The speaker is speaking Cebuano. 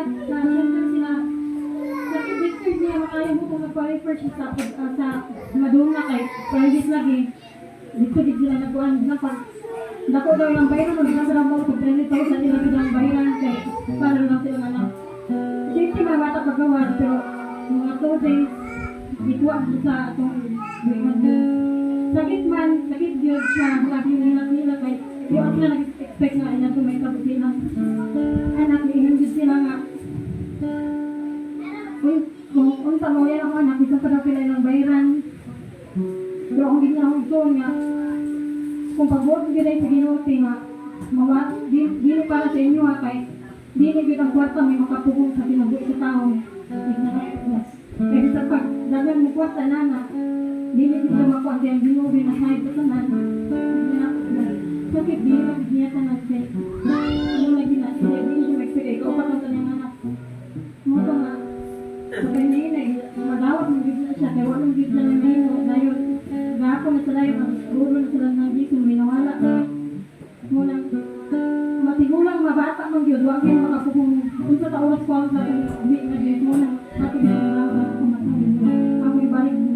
sa shelter sila. Sakit dito niya makaya mo kung nagpa-refer siya sa Madonna kay private lagi. Dito gid sila nagkuan na pag dako daw ilang bayaran, mag sila mo pag 20,000 ilang ilang bayaran kay para lang sila anak. Safety mga bata paggawas, pero mga 2 days ikuha mo sa atong sakit man, sakit gyud siya, grabe yung nila nila kay di ako sila nag-expect nga ina may silang anak. Niingon gyud sila nga kung unsa mo yan ako anak, bisan pa daw sila ilang bayaran. Pero akong gignan akong igsoon nga kung pagbuot gyud ay sa Ginoo nga mawa di dili para sa inyo ha, kay dili gyud ang kwarta may makapugong sa kinabuhi sa tao. Kay bisan pag daghan mo kwarta nana, dili gyud ka makuha ang Ginoo na side sa tanan. Sakit dili ka niya tanan kay ano lagi na sila, dili siya ma-expect kay kaupat ang tanang anak mo to nga sa kanya madawat mo gyud na siya kay wala gyud na mahimo. Dayon gahapon na sila yung ang ulo na sila ng gising may nawala mo nang matigulang mabata man gyud, wa gyud makapugong unsa ta oras ko sa uwi na gyud mo nang ato gyud ang ako ibalik.